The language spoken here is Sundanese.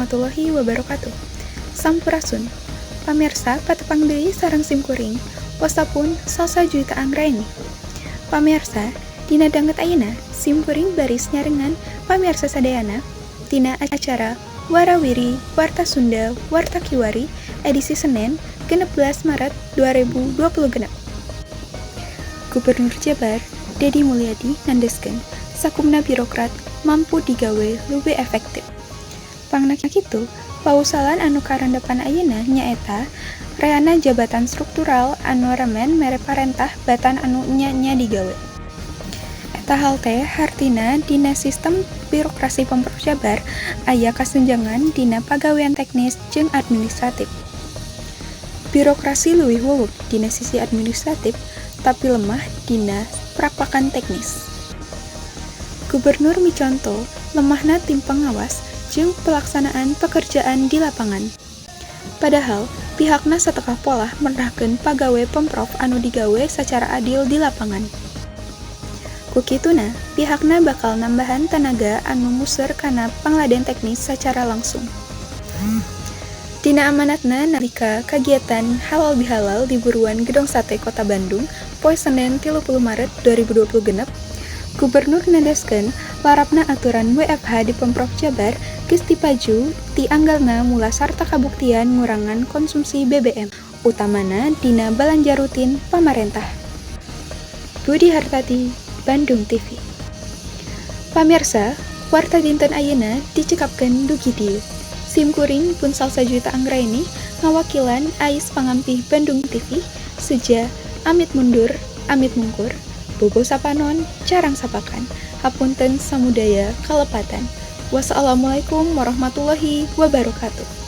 warahmatullahi wabarakatuh. Sampurasun. Pamirsa, patepang deui sareng simkuring, wastapun Salsa Juwita Anggraeni. Pamirsa, dina danget ayeuna simkuring baris nyarengan pamirsa sadayana dina acara Warawiri Warta Sunda Warta Kiwari edisi Senin 16 Maret 2026. Gubernur Jabar Dedi Mulyadi nandeskeun sakumna birokrat mampu digawe leuwih efektif. Pangna kitu, pausalan anu karendepan ayeuna nyaeta reana jabatan struktural anu remen mere parentah batan anu enya-enya digawe. Eta hal teh hartina dina sistem birokrasi Pemprov Jabar aya kasenjangan dina pagawean teknis jeung administratif. Birokrasi leuwih wewek dina sisi administratif tapi lemah dina prakpakan teknis. Gubernur miconto lemahna tim pengawas jeung pelaksanaan pekerjaan di lapangan. Padahal pihakna satekah polah mernahkeun pagawe Pemprov anu digawe sacara adil di lapangan. Ku kituna, pihakna bakal nambahan tanaga anu muser kana pangladen teknis sacara langsung. Dina amanatna nalika kagiatan Halal Bihalal di Buruan Gedong Sate Kota Bandung poe Senen 30 Maret 2026, Gubernur nandeskeun larapna aturan WFH di Pemprov Jabar geus dipaju ti anggalna mula sarta kabuktian ngurangan konsumsi BBM, utamana dina balanja rutin pamarentah. Budi Hartati, Bandung TV. Pamirsa, warta dinten ayeuna dicekapkeun dugi dieu. Sim kuring pun Salsa Juwita Anggraeni ngawakilan Ais Pangampih Bandung TV, seja amit mundur, amit mungkur, bobo sapanon, carang sapakan. Hapunten samudaya kalepatan. Wassalamualaikum warahmatullahi wabarakatuh.